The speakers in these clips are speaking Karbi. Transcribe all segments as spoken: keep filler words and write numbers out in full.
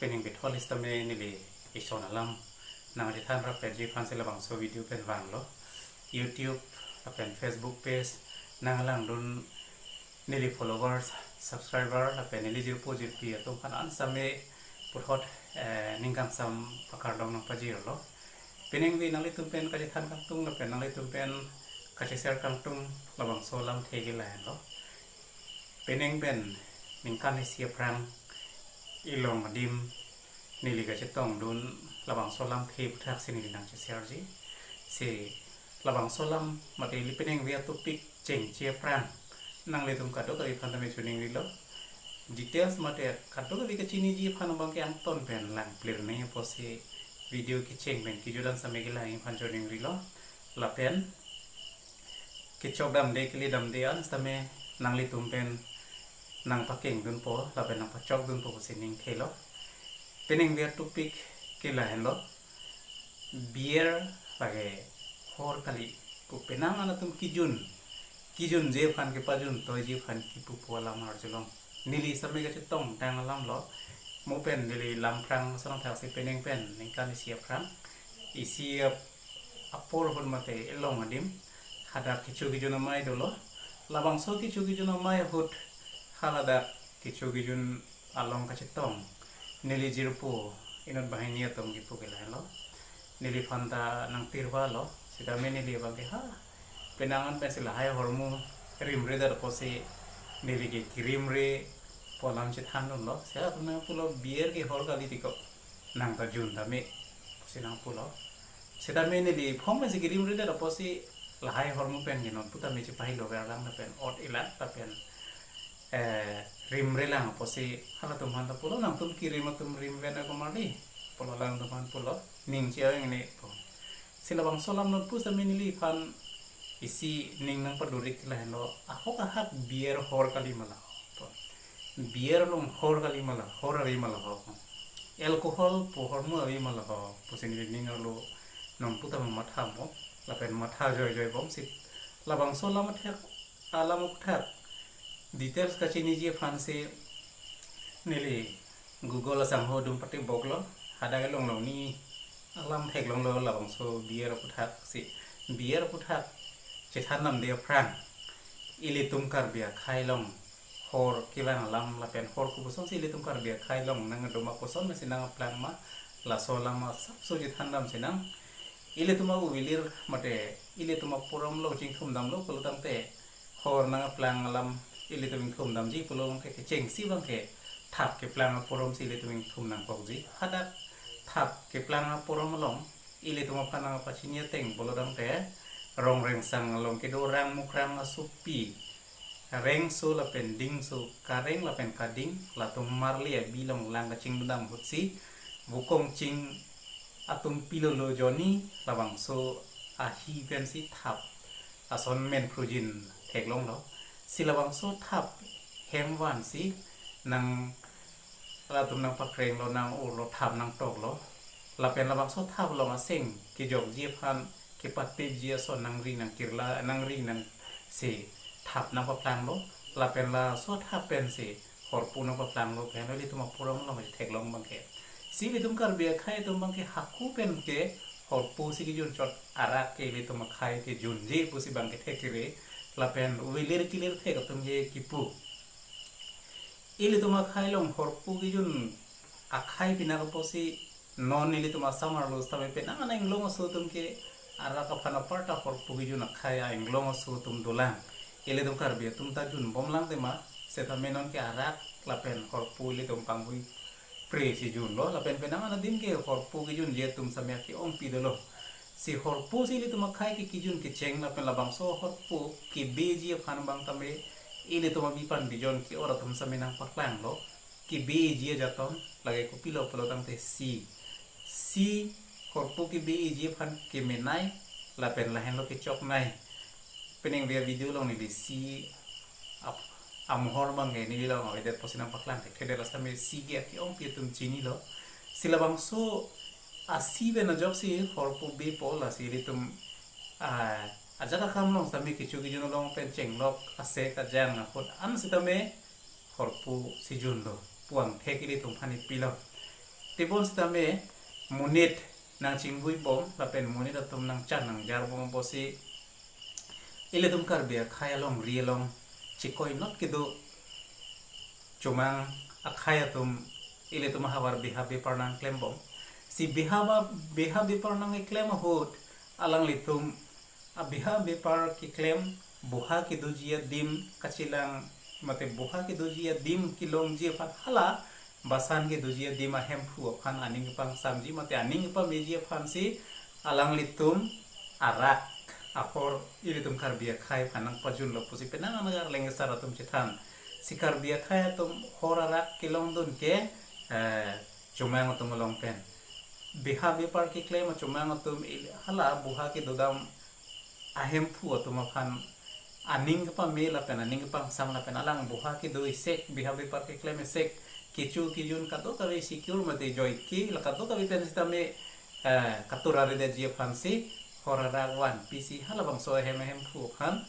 Pining bithol sitame neli ison alam nangchethan rapji aphansi labangso video pen vanglo. YouTube lapen Facebook page nanglangdun neli followers, subscriber lapen neli jirpo jirpi atum aphan an sitame puthot, eh, ning kangsam pakardom nangpajirlo. Pining ave nanglitum pen kachethan kangtung lapen nanglitum pen kacheshare kangtung labangso alamthe ke lahenlo. Pining pen ningkan isi aphrang ilong adim neli kachetongdun labangso alamthe aphuthaksi neli nangchesharji. Si labangso alam mate ili pining ave atopic chengche aphrang nanglitum kadokave aphan tame choningrilo. Details mate kadokave kachiniji aphan abangke angton pen lang clear nangji apotsi video kecheng pen kejut an sitame kelang aphan choningrilo. Lapen kechok damde kele damde an sitame nanglitum pen nangpakengdunpo lapen nangpachokdunpo pusi ningthelo. Pining ave atopic ke lahenlo, beer lake hor kali pu penang an atum kejun, kejunji aphan kepajuntoiji aphan kipu pu alam arjulong. Neli sitame kachetongdang alamlo. Mo pen neli lam aphrang asonthotsi pining pen ningkan isi aphrang, isi ap- apor ahut mate ilong adim hadak kecho kejun amei dolo. Labangso kecho kejun amei ahut haladak kecho kejun along kachetong neli jirpo inut banghini atum kipu ke lahenlo. Neliphan ta nangtirvalo, sitame neli abangke ha penang an pensi lahai ahormu rimredet apotsi neli ke kerimre pu alam chethandunlo. Seta atum nangpulo, beer ke hor kali tiko, nang ta jun tame pusi nangpulo. Sitame neli phong pensi kerimredet apotsi lahai ahormu pen ke non pu tame chepahilo verlang lapen ot-ilang lapen, eh, rimrelang apotsi halatum aphan ta pulo, nangtum kerim atum rimven ako marli pulo, alangtum aphan pulo, ning che-oi nge pu. Si labangso alam non pu sitame neliphan isi ning nangpadurik lahenlo, ahok ahak beer hor kali ma la ho pu. Beer along hor kali ma la, hor ave ma la ho. Alcohol pu ahormu ave ma la ho pusi neli ning arlo non pu tame mathamo lapen matha joijoi bomsi labangso alam athak, alam athak details kachiniji aphansi neli Google asangho atum pati boklo, hadak along longni alam theklonglo labangso beer aputhaksi. Beer aputhak chethan damde aphrang ilitum Karbi akhei along hor kevang alam lapen hor kopuson si ilitum Karbi akhei along nangdoma, koson mesi nangplang ma, laso alam asapso chethan damsi nang. Ilitum avilir mate ilitum aporom along chingthum damlo pulo tangte hor nangplang alam ilitum ingthum damji pulo tangte kechengsi abangke thap keplang aporom si ilitum ingthum nangkokji. Hadak thap keplang aporom along ilitum aphan nangpachini ateng pulo tangte rong rengsang along kedo rang mukrang asopi, rengso lapen dingso, kareng lapen kading, latum marli abi along lang kachingdam ahutsi, vukong ching atum pilolo jonni labangso ahi pensi thap ason men phrujin theklonglo. Si labangso thap hem vansi nang latum nangpakrenglo, nang-urlo, thap nangtoklo. Lapen labangso thap along aseng kejokji aphan kepatipji ason nangri nangkirla, nangri nangsi thap nangpaplanglo. Lapen laso thap pensi horpu nangpaplanglo pen ilitum aporom along theklong abangke. Si ilitum Karbi akhei atum abangke hako penke horpu si kejun chot, arak ke ilitum akhei kejunji pusi abangke thekre. Lapen vilir kilir thek atum ke kipu. Ilitum akhei along horpu kejun akhei pinak apotsi non ilitum Assam arlo sitame penang an inglong aso atum ke arak aphan aparta horpu kejun akhei a-inglong aso atum dolang. Ilitum Karbi atum ta junbomlang tema, setame non ke arak lapen horpu ilitum pangbuipre si junlo, lapen penang an adim ke horpu kejunji atum sitame ake-ongpi dolo. Si horpu si ilitum akhei ke kejun kecheng lapen labangso horpu kebeji aphan abang tame ilitum abi pan bijon ke-or atum sitame nangpaklanglo. Kebeji ajaton lake kopilo pulo tangte si. Si horpu kebeji aphan kemenei lapen lahenlo kechoknei. Pining ave avideo along neli si ap-, amohor abangke neli along avedet apotsi nangpaklang thekthedet, lasi tame si ke ake-ongpi atum chinilo. Si labangso asi pen ajoksi horpu bepo, lasi ilitum, ah, ajat akam along sitame kecho kejun along pen chenglok asek ajang ahut an sitame horpu si junlo, puang thek ilitum aphan ipilo. Ibon sitame monit nangchingvui bom lapen monit atum nangchan nangjar bom apotsi ilitum Karbi akhei alongri along chikoi not kedo chomang akhei atum ilitum ahavar biha bepar nangklem bom. Si biha ba, biha bepar nangklem ahut alanglitum abiha bepar keklem, buha kedoji adim kachelang mate buha kedoji adim kelongji aphan, hala basan kedoji adim ahemphu aphan aning kepangsamji mate aning kepameji aphansi alanglitum arak ahor ilitum Karbi akhei aphan nangpajunlo pusi penang anagar lengkesar atum chethan. Si Karbi akhei atum hor arak kelongdun ke, eh, chomang atum along pen. Biha bepar keklem chomang atum il-, hala buha kedodam ahemphu atum aphan aning kepame lapen aning kepangsam lapen alang buha kedo isek, biha bepar keklem isek, kecho kejun kadokave secure mate joike la kadokave pen sitame, eh, katura redetji aphansi hor arak vanpisi halabangso ahem ahemphu aphan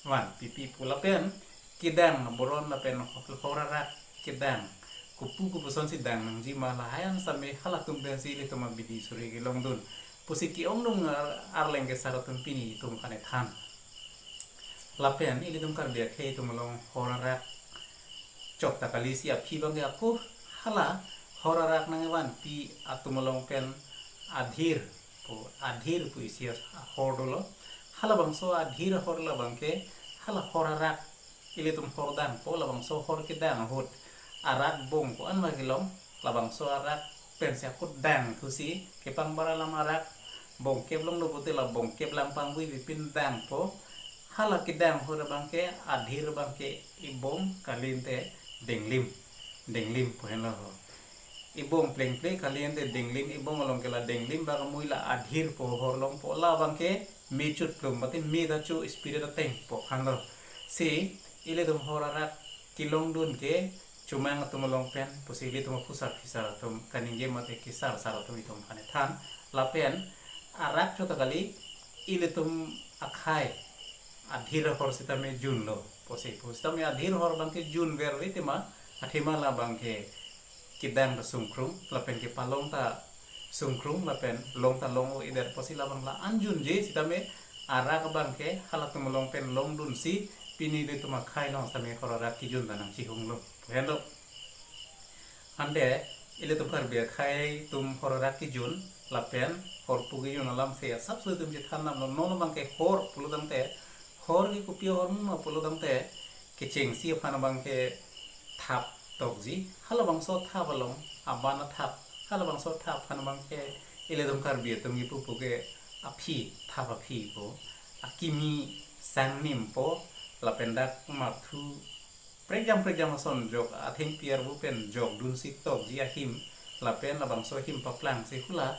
vanpipi pu lapen kedang boron lapen hor arak kedang kopu kopusonsi dang nangji ma lahai an sitame halatum pensi ilitum abidi suri kelongdun pusi ke-ongdung ar-, arleng kesar atum pini itum aphan ethan. Lapen ilitum Karbi akhei atum along hor arak chot ta kalisi aphi abangke ako hala hor arak nangvanpi atum along pen adhir pu, adhir pu isi ahor dolo. Halabangso adhir ahor labangke hala hor arak ilitum hor dangpo, labangso hor kedang ahut arak bong ko-an ma kelong, labangso arak pensi ako dangthusi kepangbar alam arak bongkep longlo pute la bongkep lang pangvui pipin dangpo. Hala kedang ahut abangke adhir abangke ibong kalite denglim, denglim pu henlo ho. Ibong plengple kalite denglim, ibong along ke la denglim bak amui la adhir pu hor longpo, labangke me chutplum mate me ta chu spirit ateng pu henlo. Si ilitum hor arak kelongdun ke chomang atum along pen pusi ilitum aphusar phisar atum kaningje mate kesarsar atum itum aphan ethan. Lapen arak chot ta kali, ilitum akhei adhir ahor sitame junlo pusi pu sitame adhir ahor abangke junver ave tema, athema labangke kedang ta sungkrung lapen kepalong ta sungkrung lapen long ta long-o-edet apotsi labang la-an junji sitame arak abangke halatum along pen longdunsi pini ilitum akhei along sitame hor arak kejun ta nangchihunglo pu henlo. Ante ilitum Karbi akhei atum hor arak kejun lapen hor pu kejun alamsi asapso itum chethan damlo. Non abangke hor pulo tangte, hor ke kopi ahormu ma pulo tangte kechengsi aphan abangke thap tokji. Halabangso thap along, aban athap, halabangso thap aphan abangke ilitum Karbi atum kipu puke aphi, thap aphi pu, akimi sangnim pu, lapen dak mathu prekjam prekjam ason jok, athengpi arvo pen jokdunsi tokji ahim, lapen labangso ahim paplangsi hula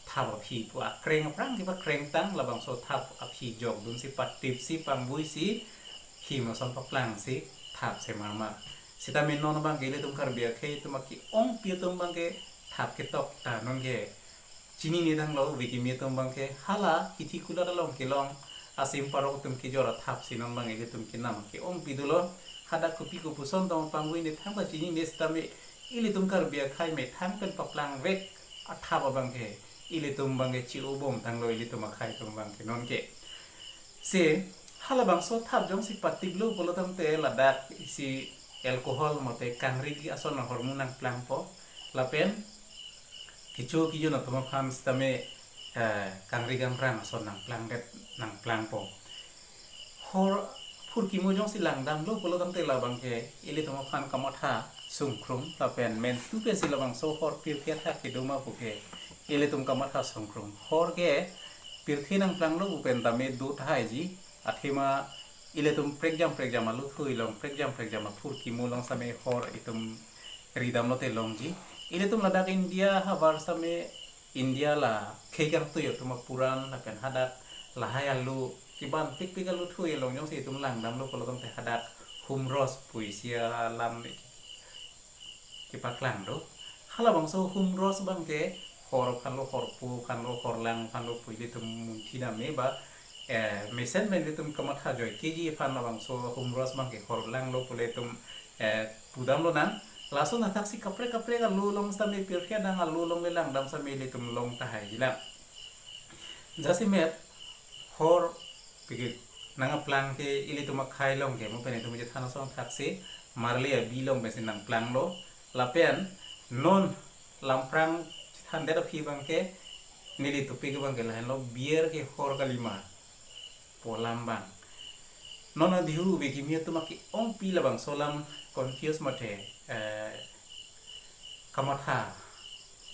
thap aphi pu akreng aphrang kepakreng tang, labangso thap aphi jokdunsi patipsi pangvuisi him ason paplangsi thap semar mar. Sitame non abangke ilitum Karbi akhei atum ake-ongpi atum abangke thap ketok ta nonke chinine tanglo, ove kimi atum abangke hala kithi kulat along kelong asim parok atum kejor athapsi non abang ilitum kenam ke-ongpi dolo. Hadak kopi kopuson tong pangvui ne thangta chinine sitame ilitum Karbi akhei methang pen paplangvek athap abangke ilitum abangke chi-obom tanglo, ilitum akhei atum abangke nonke. Si halabangso thap jongsi patiklo pulo tangte ladak isi alcohol mate kangri ason ahormu nangplangpo, lapen kecho kejun atum aphan sitame, eh, kangri kangrang ason nangplangdet, nangplangpo. Hor phurkimo jongsi langdamlo pulo tangte labangke ilitum aphan kamatha sungkrung lapen mentu pensi labangso hor pirthe athak kedo ma puke ilitum kamatha sungkrung. Hor ke pirthe nangplanglo pu pen tame do thaiji, athema ilitum prekjam prekjam aluthui along, prekjam prekjam aphurkimo along sitame hor itum ridamlote longji. Ilitum ladak India havar sitame India la khei kangtui atum apuran lapen hadak lahai alu keban pikpik aluthui along jongsi itum langdamlo pulo tangte hadak humros puisi alam kepaklang do. Halabangso humros abangke hor aphanlo, horpo aphanlo, horlang aphanlo pu ilitum munthi dam me ba, eh, mesen pen ilitum kamatha joikeji aphan labangso humros abangke horlanglo pule itum, eh, pudamlonang. Lason athaksi kaprek kaprek alo along sitame pirthe adang alo along le langdam sitame ilitum long tahai jilang. Jasemet hor pigit nangplang ke ilitum akhei along ke mo pen itum chethan ason athaksi marli abi along pensi nangplanglo. Lapen non lamprang chethandet aphi abang ke neli topic abang ke lahenlo, beer ke hor kalima pu alam abang. Non adihu ove kimi atum ake-ongpi labangso alam confuse mate, eh, kamatha.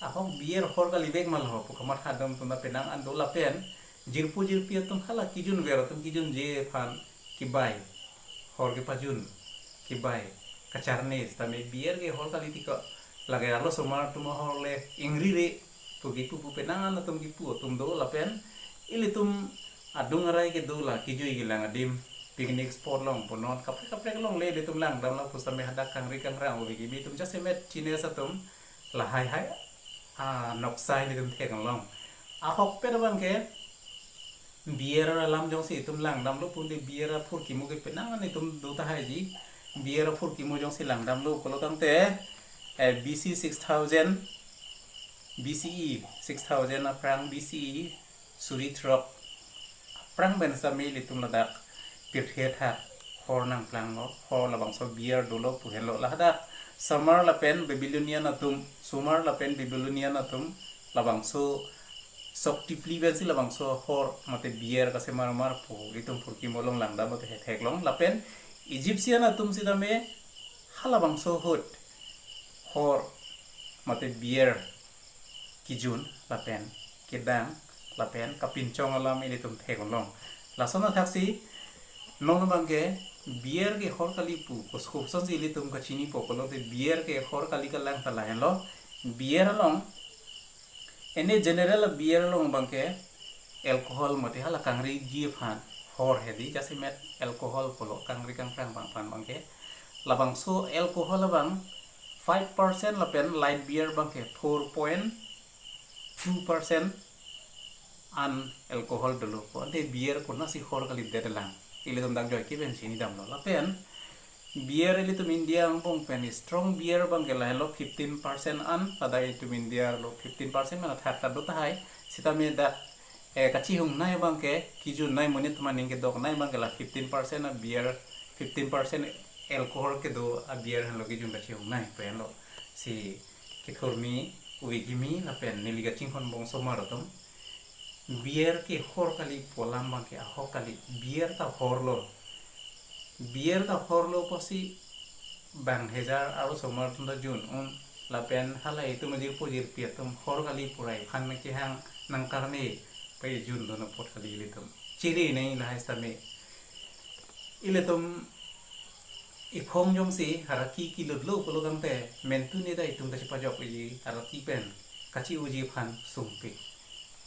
Ahok beer hor kalivek ma lo pu kamatha atum tuna penang an do lapen jirpo jirpi atum hala kejun ver atum kejunji aphan kebai, hor kepajun, kebai, kacharne sitame beer ke hor kali tiko, lake arlo osomar atum ahor le ingrire pu kipu pu penang an atum kipu atum do lapen ilitum adung arai kedo la kejui kelang adim picnic spot along pu non kaprek kaprek along le ilitum langdamlo pu sitame hadak kangri kangrang ove kimi atum jasemet chines atum lahai hai anoksa ilitum theklong. Ahokpet abang ke beer alam jongsi itum langdamlo punde beer aphurkimo ke penang an itum do tahaiji. Beer aphurkimo jongsi langdamlo pulo tangte, eh, B C six thousand, B C E six thousand aphrang, B C E suri throk aphrang pen sitame ilitum ladak pirthe athak hor nangplanglo, hor labangso beer dolo pu henlo. Lahadak Sumer lapen Babylonian atum, Sumer lapen Babylonian atum labangso sok tipli pensi labangso hor mate beer kasemar mar pu itum phurkimo along langdam mate hetheklong. Lapen Egyptian atum sitame halabangso ahut hor mate beer kejun lapen kedang lapen kapinchong alam ilitum theklong. Lason athaksi non abang ke beer ke hor kali pu kos- kosonsi ilitum kachinipo pulote beer ke hor kali kalang ta lahenlo. Beer along, ene general beer along abang ke alcohol mate hala kangriji aphan hor hedi, jasemet alcohol pulo kangri kangrang abang aphan abang ke. Labangso alcohol abang five percent lapen light beer abang ke four point two percent an alcohol dolo pu. Ante beer konatsi hor kalidet lang, ilitum dak joike pen chinidamlo. Lapen beer ilitum India angbong pen strong beer abang ke lahelo fifteen percent an, ladak itum India arlo fifteen percent man athak ta do tahai. Sitame dak, eh, kachihungnei abang ke, kejunnei, monit atum aning kedoknei abang ke la fifteen percent a beer, fifteen percent alcohol kedo a beer henlo kejun kachihungnei pu henlo. Si kethurmi, ove kimi lapen neli kachinghon bong osomar atum, beer ke hor kali pu alam abang ke ahok kali. Beer ta horlo, beer ta horlo pusi bang hejar arlo osomar atum ta jun un lapen hala itum ajirpo jirpi atum hor kali pu ra iphan nangkehang nangkarne pu jun dun apot kali ilitum. Chiri nei lahai sitame ilitum iphong jongsi araki kelutlo pulo tangte mentu ne ta itum kachepajokji, araki pen kachi-oji aphan sungpik.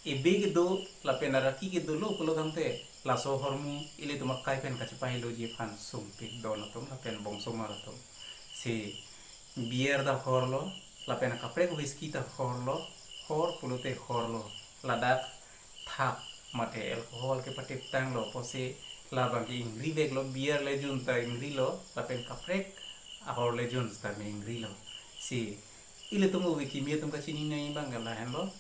Ebe kedo lapen araki kedolo pulo tangte laso ahormu ilitum akai pen kachepahiloji aphan sungpik don atum lapen bong osomar atum. Si beer ta horlo, lapen kaprek whisky ta horlo, hor pulote horlo. Ladak thap mate alcohol kepatip tanglo pusi labang ke ingriveklo, beer le jun ta ingrilo, lapen kaprek ahor le jun sitame ingrilo. Si ilitum ove kimi atum kachininei abang ke lahenlo,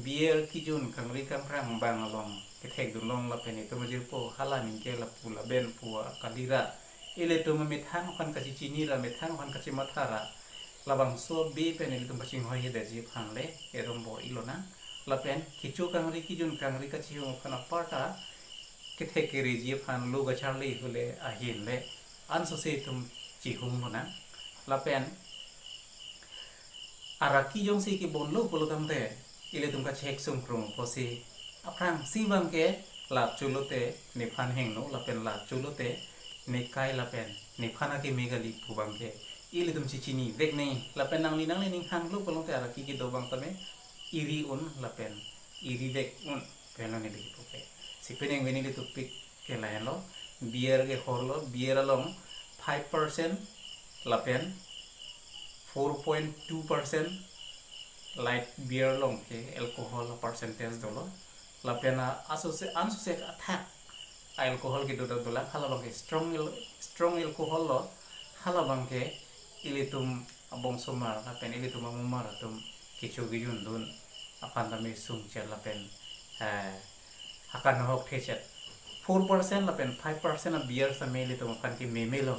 beer kejun kangri kangrang abang along kethekdunlong lapen itum ajirpo hala ningke lapu laben pu akadira ilitum methang aphan kachichini ra, methang aphan kachimatha ra, labangso be pen ilitum kachinghoi hedetji aphan le erom bo-i lonang. Lapen kecho kangri kejun kangri kachihung aphan aparta kethek kereji aphan lo kacharli hule ahin le ansose itum chihung lonang. Lapen araki jongsi kebonlo pulo tangte ilitum kachek sungkrung pusi aphrangsi abang ke la chulote nephan hingno lapen la chulote nekai lapen nephan akeme kali pu abang ke ilitum chechinivek nei. Lapen nangli nangli ning hanglo pulote araki kedo abang tame iri un lapen irivek un pu henlo neli kipu ke. Si penang pen neli topic ke lahenlo, beer ke horlo, beer along five percent lapen four point two percent light beer along ke alcohol percentage dolo. Lapen a asose ansose athak a alcohol kedo ta dolang, hala abang ke strong al- strong alcohol lo, hala abang ke ilitum abong osomar lapen ilitum amumar atum kecho kejun dun aphan tame sungchel lapen, eh, akan ahok thechet. Four percent lapen five percent a-beer tame ilitum aphan ke memelo.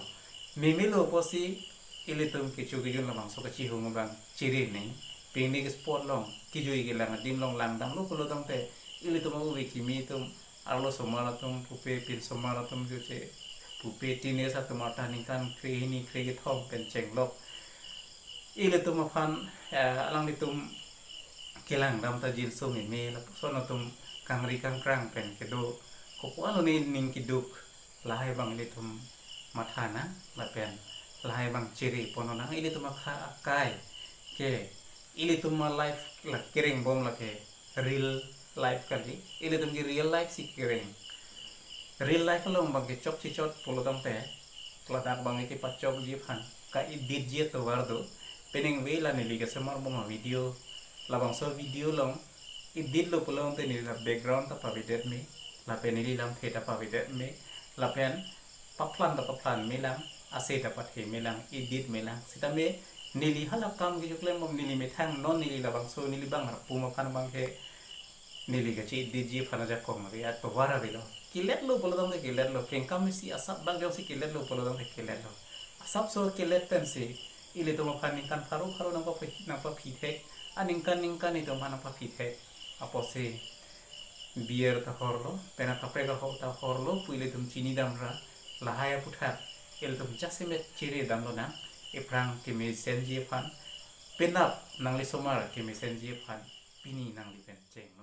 Memelo pusi ilitum kecho kejun labangso kachihung abang chiri ni. Picnic spot along, kejui kelang adim along langdamlo pulo tangte, ilitum ave kimi atum, arlo osomar atum, pupe pin osomar atum, joche pupe teenage atum arta ningkan krehini krekethom pen chenglok. Ilitum aphan, eh, alanglitum kelangdam ta jilso meme, lapuson atum kangri kangkrang pen kedo. Kopuan lo ne ning keduk, lahai abang ilitum matha nang, lapen lahai abang chiri pon nang. Ilitum akha akai ke, ilitum a-life la kereng bom lake real life kali, ilitum ke real life si kereng. Real life along abang ke chokche chot pulo tangte, ladak abang ke pachokji aphan ka-editji atovar do. Penang ve la neli kesemar bom a-video, labangso video along editlo pulo tangte neli la background ta pavedet me, lapen neli lamthe ta pavedet me, lapen paplan ta paplan me lang, ase ta pathe me lang, edit me lang. Sitame neli hala akam kejut klem bom, neli methang non neli labangso neli bang arpum aphan abang ke neli kachi-editji aphan ajakong ave, atovar avelo. Keletlo pulo tangte keletlo, kengkam isi asap bak jongsi keletlo pulo tangte keletlo. Asapso kelet pensi ilitum aphan ningkan pharo pharo nangpaphi, nangpaphi thek, aningkan ningkan itum aphan nangpaphi thek. Apotsi beer ta horlo, penang kaprek ahok ta horlo pu ilitum chinidamra, lahai aphuthak ilitum jasemet chiri damlo nang, ephrang kemesenji aphan, penap nangli osomar kemesenji aphan, pini nangli pen cheng.